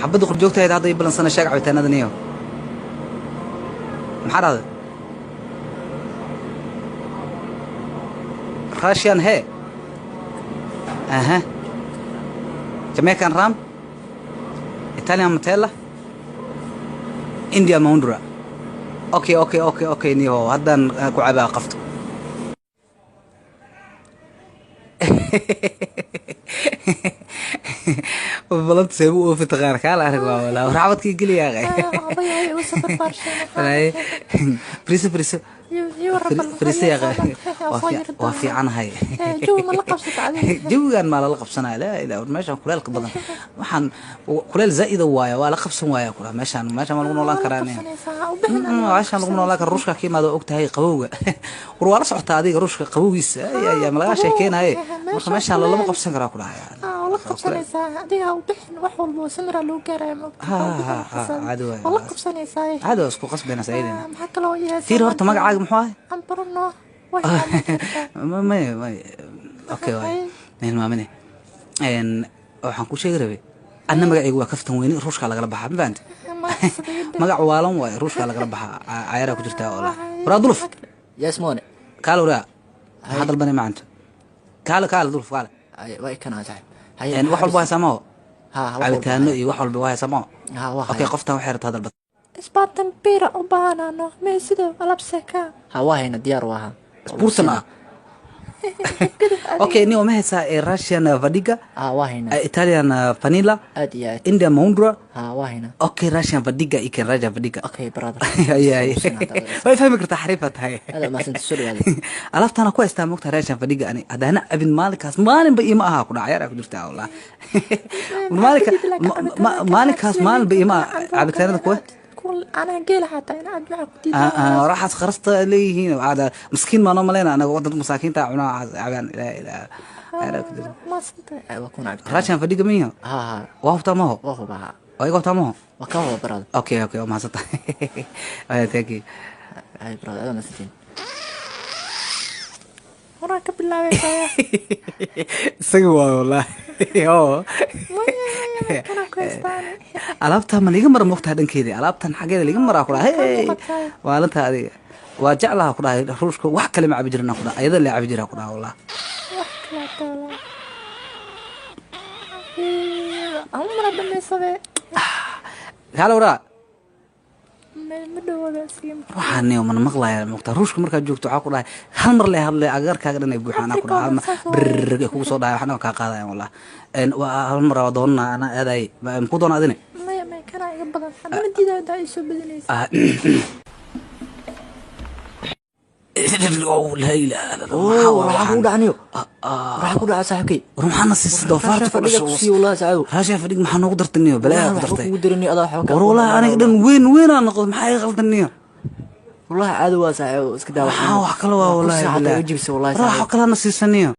Xabadda qurjoogtahayd hadda ii balansana. Sheeg cabitaanada niyo. Maxaa dhahday? Russian he aha, Jamaican rum, Italian Montella, India Mahindra. Okay, niyo haddaan ku cabaa qafto. Balanta seebu oofi taqaan kaala arag waa walaa warxabadkii geliyaa. Friso friso friso yaa, waa fiicanahay. Jawigan maa lala qabsanaya? Laa ilaa war, meeshaan kuleelka badan, waxaan kuleel zaa'ida waaya, waa la qabsan waaya kula. Meeshaan ma lagu noolaan karaa? Meeshaan lagu noolaan kara. Ruushka ka imaada, og tahay qabowga. War waa la socotaa adiga ruushka qabowgiisa ya ma lagaa sheekeynaye. Marka meeshaan lalama qabsan karaa ku dhahay. Caadi waay, caadi waa, isku qasbayna saidina. Fiir horta, magacaaga muxuu ahay? May may, okay waay, hilmaamine. Waxaan ku sheegi rabay anna magacaygu waa Kaftan Weyne. Ruushkaa lagala baxaa, ma fahamte? Magac waalan waaye, ruushkaa lagala baxaa. Cayaaraa ku jirtaa oo la waraa duluf. Yes mone. Kaale waraa, maxaa dalbanay macanto? Kaale kaale duluf kaale. Waa ikana saaxib. Wax walba waa haysaa maho? Ha. Cabitaano iyo wax walba waa haysaa maho? Ha, waa. Okay, qoftan waxay rabtaa dalbad. Isbaatan bira u baahanano mee sidoo alabseka. Ha, waa hayna, diyaar waa ha. Spuurtan ah. Okay, ni ma haysaa Russian vadiga? Ha, waa hayna. Italian vanilla. Aad iyo aad. India Mahindra. Ha, waa hayna. Okay, Russian vadiga iken, Russian vadiga. Okay brother. Ay way fahmi kartaa, xariifa tahay. Aad mahadsantahay, soo dhawaada. Alaabtaana ku haystaa mogta Russian vadiga. Ani haddaana cabin maalinkaas maalinba iima aha ku dhac. Ciyaar ku jirtaa wallah. Maalinka maalinkaas maalinba iima aha cabitaanada kuwe. Anaa geela xataa ina cab maxaa ku diidaa? Raxaas kharasta leeyihiin caada miskiin baa noo maleyna anaga dad masaakiinta cunaa cabaan ilaa ilaa. Waa kuna cabitaan. Russian fadhiga miyo? Ha ha. Waa hubtaa maho? Waa huba ha. Waa iga hubtaa maho? Waa ka huba brother. Okay, waa mahadsantahay, thank you. Ay brother, aad mahadsantiin. Horaa ka bilaabaysaa. Isaga waa wallahi oo alaabtaa ma liiga mara mogtaha dhankeeda, alaabtan xaggeeda liiga maraa ku dhahay. Hey, maalinta adiga waa jeclaha ku dhahay. Ruushka wax kale ma cabi jirin ku dhahay, ayada la cabi jiraa ku dhahay wallah. Kaale waraa, waxaan mana maqlaya mogtaa ruushka markaad joogto waxaa ku dhahay hal mar le hadle agagaarkaaga dhan ay buuxaan ku dhahay, hal mar brrrr ay kugu soo dhahay, waxna kaa qaadayan wallah. Waa hal mar waa doonana ana aaday muku doona adine. Maya maya, kanaa iga badan ma diidayo daa ii soo badinaysa. Laa ilaaha illa Allah. Waxaa kugu dhacaniyo, waxaa ku dhaca saaxiibkay. War maxaa na siisay doofaarta ku fadhiga dhasho ku siiyo wallahi saaxiibo. Raashin fadhig maxaa noogu dartay niyo? Balaa ku waxba dartay kugu daraniyo adaa waxba war wallahi aniga dhan weyn weynaa noqdo, maxaa iga qaldan niyo? Wallahi caadi waa saaxiibo, iska daa. Waxaa wax kale waa wallahi billahi bilaa jibsa wallahi war wax saaxiibo. kalena siisaniyo.